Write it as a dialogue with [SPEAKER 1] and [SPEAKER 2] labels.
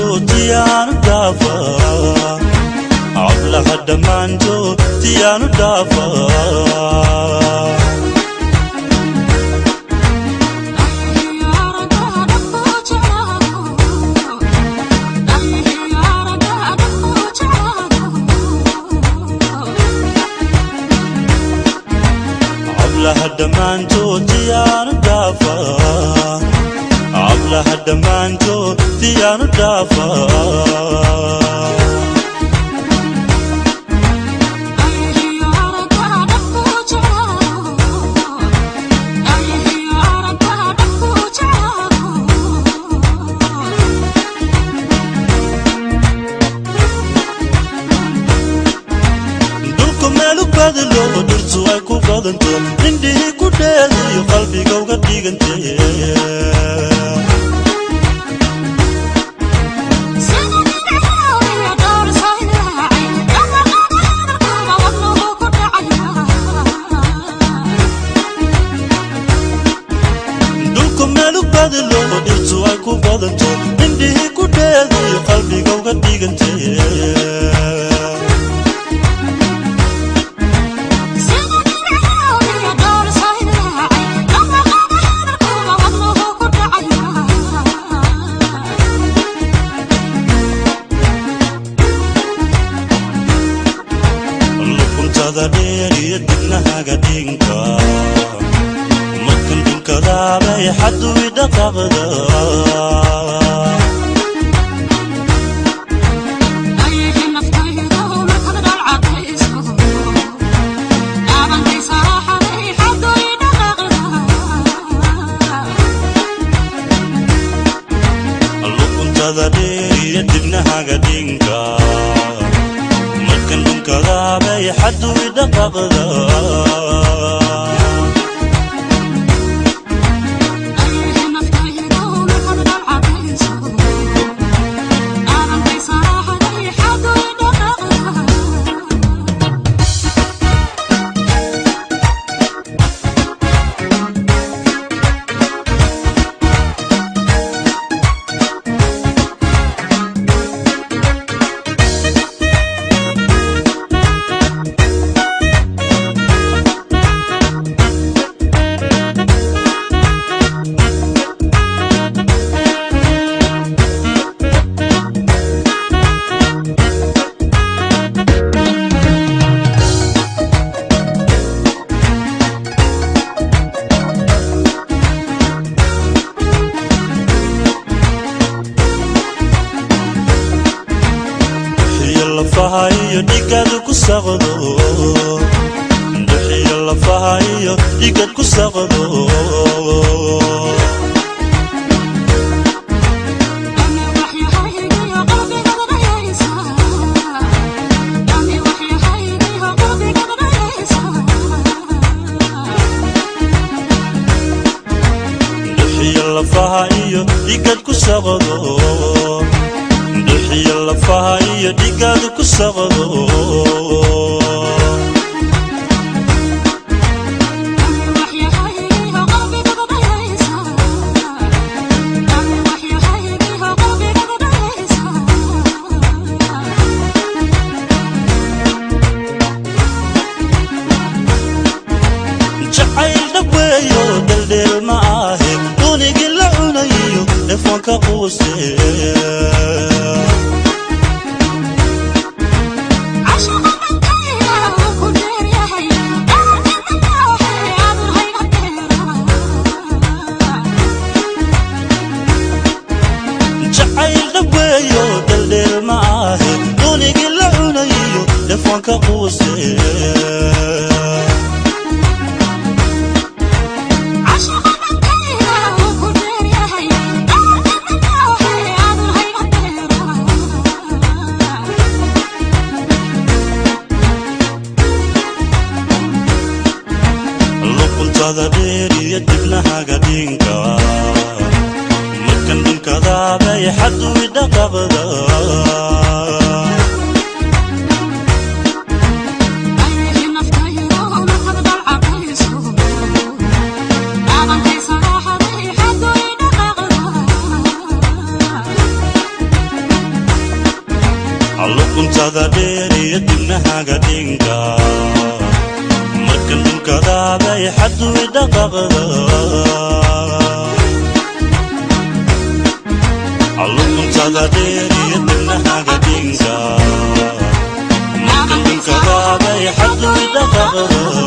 [SPEAKER 1] Dhammaantood tiyaanu dhaafa, hablaha dhammaantood tiyaanu dhaafa. Hablaha dhammaantood tiyaanu dhaafa, hablaha dhammaantood tiyaanu dhaafa. Dhulku meelu badilo, dhirtu ay ku badanto, indhihii ku dheeliyo, qalbiga uga dhigantee. Dhulku meelu badilo, dhirtu ay ku badanto, indhihii ku dheeliyo, qalbiga uga dhigantee. Luquntada dheer iyo dibnahaga dhinka, markan dhunkadaabay xaddu idhaqaqda. Luquntada dheer iyo dibnahaga dhinka, markan dhunkadaabay xaddu idhaqaqda. Dhuxiyo lafaha iyo dhigad ku saqdo, dhuxiyo lafaha iyo dhigad ku saqdo. Dhuxiyo lafaha iyo dhigad ku saqdo, dhuxiyo lafaha iyo dhigad ku saqdo. Jacayl dhab weeyo, dheeldheel ma ahe, dunigii la cunayo dhefoonka quuse. Jacayl dhab weeyo, dheeldheel ma ahe, dunigii la cunayo dhefoonka quuse. Luquntada dheer iyo dibnahaga dhinka, markan dhunkadaabay xaddu idhaqaqda. Luquntada dheer iyo dibnahaga dhinka, markan dhunkadaabay xadui dhaqaqda. Luquntada dheer iyo dibnahaga dhinka, markan dhunkadaabay xadui dhaqaqda.